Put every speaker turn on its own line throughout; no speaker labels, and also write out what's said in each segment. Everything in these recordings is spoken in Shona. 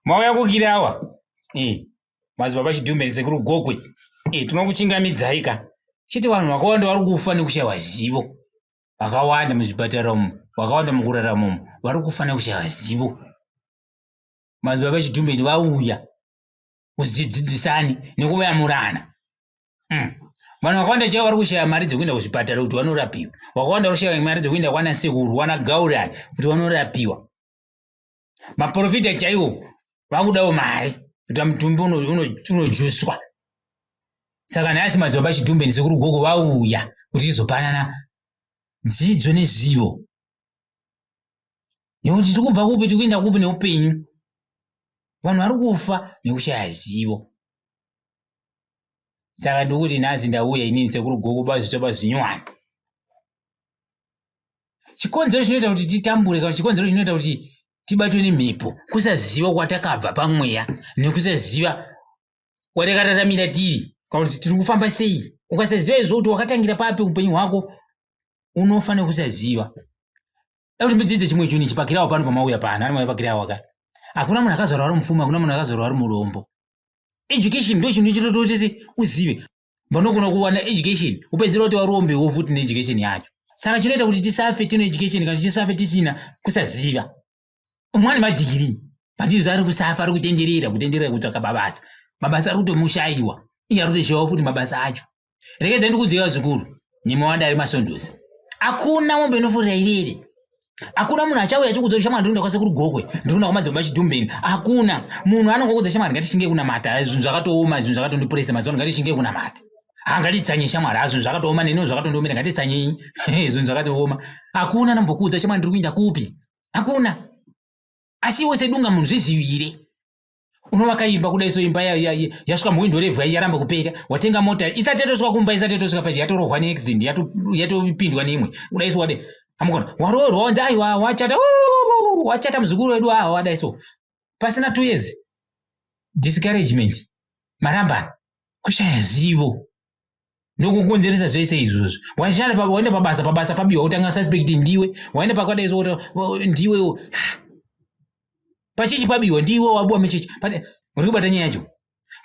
Mauya kukirawa. Eh. Madzibaba Chidhumbeni sekuru Gokwe. Eh, tinokuchingamidzai ka. Chiti vanhu vakawanda vari kufa nekushaiwa zivo. Vakawanda muzvipatara umu, vakawanda mukurarama umu, vari kufa nekushaiwa zivo. Madzibaba Chidhumbeni vauya kuzidzidzisani nekuvayamurana. Vanhu vakawanda chaivo vari kushaya mari dzekuenda kuzvipatara kuti vanorapiwa. Vakawanda vari kushaya mari dzekuenda kwana sekuru, wana gaurani kuti vanorapiwa. Maprofita chaiwo vakudawo mari kuti mutumbi unojuswa. Saka nhasi madzibaba Chidhumbeni sekuru Gogo vauya kuti tizopanana dzidzo nezivo. Nekuti tiri kubva kupi tiri kuenda kupi neupenyu. Vanhu vari kufa nekushaya zivo. Saka ndikuti nhasi ndauya inini sekuru Gogo pazvitsva pazvinyowani. Chikonzero chinoita kuti titambure kana chikonzero chinoita kuti tibatwe nemhepo kusaziva kwatakabva pamweya nekusaziva kwatakararamira tiri kana kuti tiri kufamba sei. Ukasaziva izvo kuti wakatangira papi upenyu hwako unofa nekusaziva. Dai kuti mudzidze chimwe chinhu ichi pakirawo pano pamauya pano ani mauya pakirawo ka. Hakuna munhu akazvarwa ari mupfumi, hakuna munhu akazvarwa ari murombo. Education ndo chinhu chitototi uzive. Vanogona kuwana education upedzera kuti varombewo futi needucation yacho. Saka chinoita kuti tisafe tine education kana tisafe tisina kusaziva. Umwe ane madhigiri but izvo ari kusafa ari kutenderera kutenderera kutsvaka mabasa. Mabasa ari kutomushaiwa. Iye ari kutoshayiwa futi mabasa acho. Regedzai ndikuziva zvikuru. Nyimo wanda ari masondosi. Hakuna mombe inofurira irere. Hakuna munhu achauya achikuudza kuti shamwari ndinoenda kwasekuru Gokwe, ndinoenda kwamadzibaba Chidhumbeni. Hakuna munhu anongokuudza shamwari ngatishinge kunamata, zvinhu zvakatooma, zvinhu zvakatondipresa mazuva ano, ngatishinge kunamata. Ha ngatitsanye shamwari, ha zvinhu zvakatooma neniwo zvakatondiomera, ngatitsanyei. Zvinhu zvakatooma. Hakuna anombokuudza shamwari ndiri kuenda kupi. Hakuna. Asi iwe sedunga munhu zvizivire. Unovaka imba kudai so imba yasvika muwindo level yaramba kupera, watenga mota isati yatosvika kumba, isati yatosvika paji yatorohwa neaccident, yatopindwa neimwe kudai so wade amukona waroorwa wanzi aiwa wachata, wachata muzukuru wedu awa wadai so pasina 2 years discouragement, marambana, kushaya zivo ndokukonzeresa zvese izvozvo. Washanda pa waenda pabasa, pabasa pabiwa utanga suspect ndiwe, waenda pakadai so ndiwe pachechi pabiwa ndiwe wabiwa muchechi. Uri kubata nyaya yacho.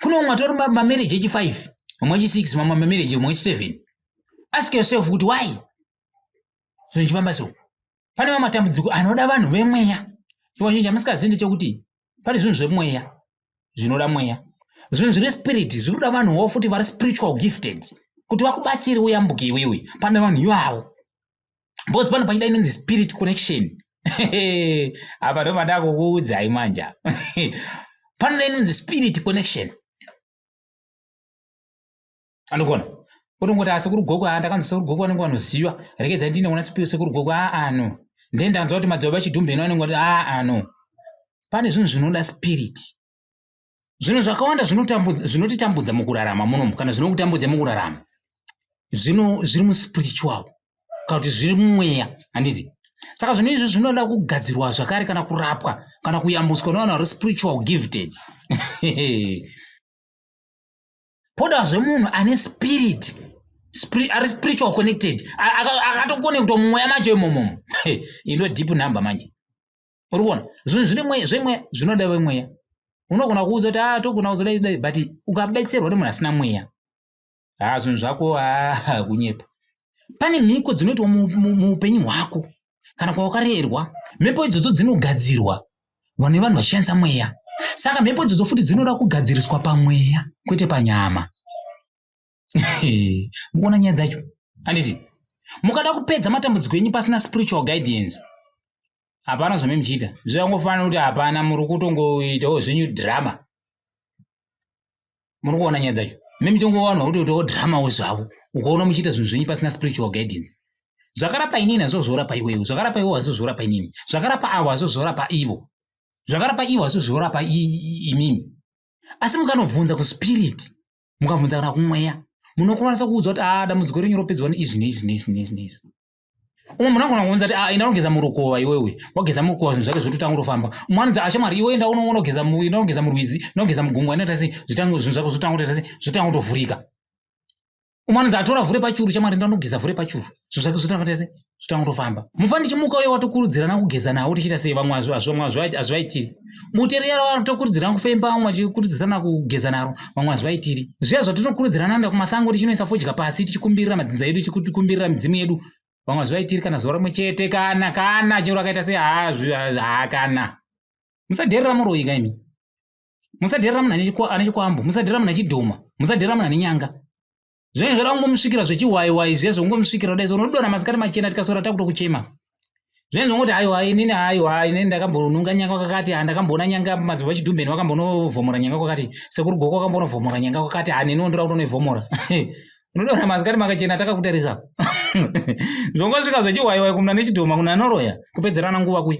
Kune umwe atori mamarriage echi 5, umwe echi 6, mamwe mamarriage umwe echi 7. Ask yourself kuti why zvinhu zvichifamba so. Pane mamwe matambudziko anoda vanhu vemweya. Chimwe chinhu chamusikazivi ndechekuti pane zvinhu zvemweya zvinoda mweya, zvinhu zvine spirit zviri kuda vanhuwo futi vari spiritual gifted kuti vakubatsire uyambuke iwewe. Pane vanhu ivavo because pano pachida inonzi spirit connection. Apa ndo pandakukuudzai manje. Panoda inonzi spirit connection. Anogona kutongoti asi sekuru Gokwe, ndakanzi sekuru Gokwe vanenge vanoziva, regedzai ndine kuona sekuru Gokwe, no. Ndiye ndanzwa kuti madzibaba Chidhumbeni vanenge vati no. Pane zvinhu zvinoda spirit. Zvinhu zvakawanda zvinotitambudza mukurarama munomu, kana zvinokutambudza mukurarama zviri muspiritual kana kuti zviri mumweya, handiti? Saka zvinhu izvi zvinoda kugadzirwa zvakare kana kurapwa kana kuyambutswa nevanhu vari spiritual gifted. Podazve munhu ane spirit, ari spiritual connected, akatokonectwa mumweya macho imomomo. Ino deep number manje. Uri kuona zvinhu zvine mweya, zvemweya zvinoda vemweya. Unogona kuudza kuti togona kuzodai dai, but ukabetserwa nemunhu asina mweya, zvinhu zvako kunyepa. Pane mhiko dzinoitwa muupenyu hwako kana kwawakarerwa. Mhepo idzodzo dzinogadzirwa vanhu vevanhu vachishandisa mweya. Saka mhepo idzodzo futi dzinoda kugadziriswa pamweya kwete panyama. Mukuona nyaya dzacho handiti? Mukada kupedza matambudziko enyu pasina spiritual guidance, hapana zvame muchiita. Zvangofanira kuti hapana, muri kutongoitawo zvenyu drama. Muri kuona nyaya dzacho memitongowanwa kutoitawo dramawo zvavo. Ukaona muchiita zvinhu zvenyu pasina spiritual guidance, zvakarapa inini hazvo zvorapa iwewe, zvakarapa iwewe hazvo zvorapa inini, zvakarapa avo hazvo zvorapa ivo, zvakarapa ivo hazvo zvorapa imimi. Asi mukanobvunza kuspirit, mukabvunza kana kumweya, munokwanisa kuudzwa kuti dambudziko renyu ropedzwa neizvi neizvi neizvi neizvi neizvi. Umwe munhu anogona kuunza kuti enda unogeza murukova iwewe, wageza murukova zvinhu zvake zvototanga kutofamba. Umwe anonzi shamwari iwe enda unogeza unogeza murwizi, unogeza mugungwa, inoita sei zvitange zvinhu zvako zvotanga kutoita sei zvotanga kutovhurika. Umwe anonzi atora vhure pachuru, shamwari enda unogeza vhure pachuru, zvinhu zvake zvotanga kutoita sei zvotanga kutofamba. Mufa ndichimuka uye watokurudzirana kugeza nawo tichiita sei, vamwe hazvivaitiri. Bute riya ravatokurudzirana kufemba, vamwe vachikurudzirana kugeza naro, vamwe hazvivaitiri. Zviya zvatinokurudzirana enda kumasango tichinoisa fodya pasi tichikumbirira madzinza edu, tichikumbirira midzimu yedu, vamwe hazvivaitiri kana zuva rimwe chete, kana chero akaita sei, haa, kana. Musadherera muroyi kaimi, musadherera munhu ane chikwambo, musadherera munhu achidhoma, musadherera munhu ane nyanga. Zvinenge zvoda kungomusvikira zvechiwaiwai zviya, zvongomusvikira kudai so, unodonha masikati machena, tikasora takutokuchema. Zvinenge zvongoti aiwa, inini, aiwa, inini ndakambonunga nyanga kwakati, handakamboona nyanga, madzibaba Chidhumbeni vakambonovhomora nyanga kwakati, sekuru Goko vakambonovhomora nyanga kwakati, haniniwo ndoda kutonoivhomora. Unodonha masikati makachena takakutarisa. Zvongosvika zvechiwaiwai kumuna nechidhoma, kuna anoroya, kupedzerana nguva kuya.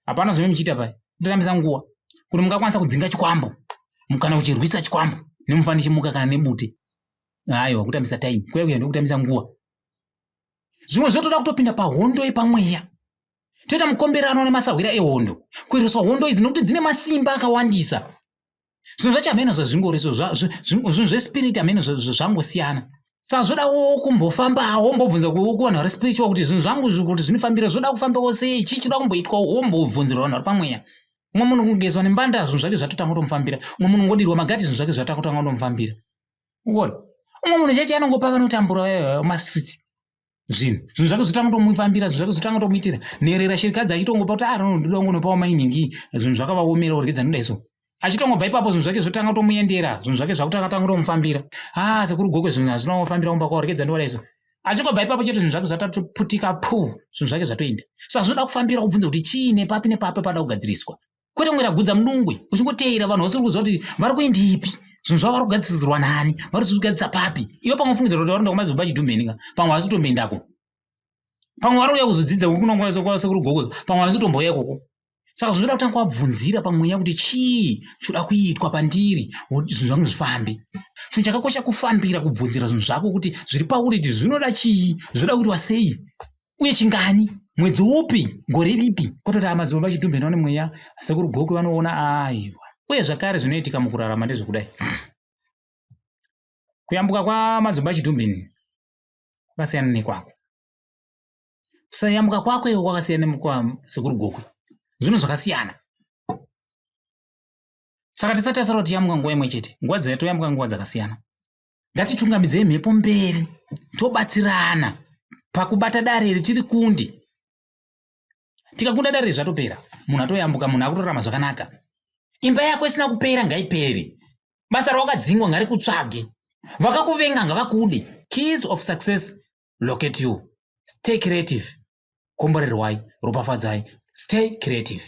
Hapana zvime muchiita pai, kutotambisa nguva. Kuti mungakwanisa kudzinga chikwambo kana kuchirwisa chikwambo nemufani chimuka kana nebute, aiwa, kutambisa time kuya kuya, ndokutambisa nguva. Zvimwe zvotoda kutopinda pahondo yepamweya, toita mukomberano nemasahwira ehondo kuiriswa hondo idzi, nokuti dzine masimba akawandisa. Zvinhu zvacho hameno zvazvingori, zvinhu zvespiriti hameno zvangosiyana. Saka zvodawo kumbofambawo, wombobvunza kuvanhu vari spiritual kuti zvinhu zvangu kuti zvinofambira, zvoda kufambawo sei, chii chinoda kumboitwa, wombobvunzirwa vanhu vari pamweya. Umwe munhu kugezwa nembanda, zvinhu zvake zvatotanga kutomufambira. Umwe munhu ngodirwa magati, zvinhu zvake zvatanga kutanga kutomufambira. Uona, umwe munhu cheche anongopa vanotambura mumastreet zvinhu zvake zvotanga kutomufambira, zvinhu zvake zvotanga kutomuitira. Nherera, shirikadzi, achitongopa kuti ah, ndoda kungonopawo mainhingi, zvinhu zvakavaomera, kuregedza ndoda iso. Achitongobva ipapo, zvinhu zvake zvotanga kutomuendera, zvinhu zvake zvakutanga tanga kutomufambira. Ah, sekuru Gokwe, zvinhu hazvina kufambira kumba kwavo, regedza ndoda iso. Achingobva ipapo chete, zvinhu zvake zvatatoputika pu, zvinhu zvake zvatoenda. Saka zvinoda kufambira, kubvunza kuti chii, nepapi nepapi pada kugadziriswa, kwete kungoita gudza mudungwe uchingoteera vanhu vasiri kuziva kuti vari kuenda ipi, zvinhu zvavo vari kugadzirisirwa nani, vari kuzvigadzisa papi. Iwe pamwe fungidzira kuti varikuenda kumadzibaba Chidhumbeni ka, pamwe havasi kutomboendako, pamwe vari kuuya kuzodzidza kunosekuru Gokwe, pamwe havasi kutombouya ikoko. Saka zvinoda kutanga wabvunzira pamweya kuti chii choda kuitwa pandiri zvinhu zvangu zvifambe. Chinhu chakakosha kufambira kubvunzira zvinhu zvako kuti zviri pauri kuti zvinoda chii, zvinoda kuitwa sei, uye chingani, mwedzi upi, gore ripi, kutoti amadzibaba Chidhumbeni vane mweya, sekuru Gokwe vanoona, aiwa. Uye zvakare zvinoitika mukurarama ndezvekudai: kuyambuka kwamadzibaba Chidhumbeni kwakasiyana nekwako, kusayambuka kwako iwo kwakasiyana nekwasekuru Gokwe, zvinhu zvakasiyana. Saka tisati kuti yambuka nguva imwe chete, nguva dzatoyambuka nguva dzakasiyana. Ngatitungamidzei mhepo mberi, tobatsirana pakubata dare iri tiri kundi. Tikakunda dare zvatopera, munhu atoyambuka, munhu akutorarama zvakanaka. Imba yako isina kupera ngaipere, basa rawakadzingwa ngarikutsvage, vakakuvenga ngavakude. Keys of success locate you. Stay creative. Komborerwai, ropafadzai. Stay creative.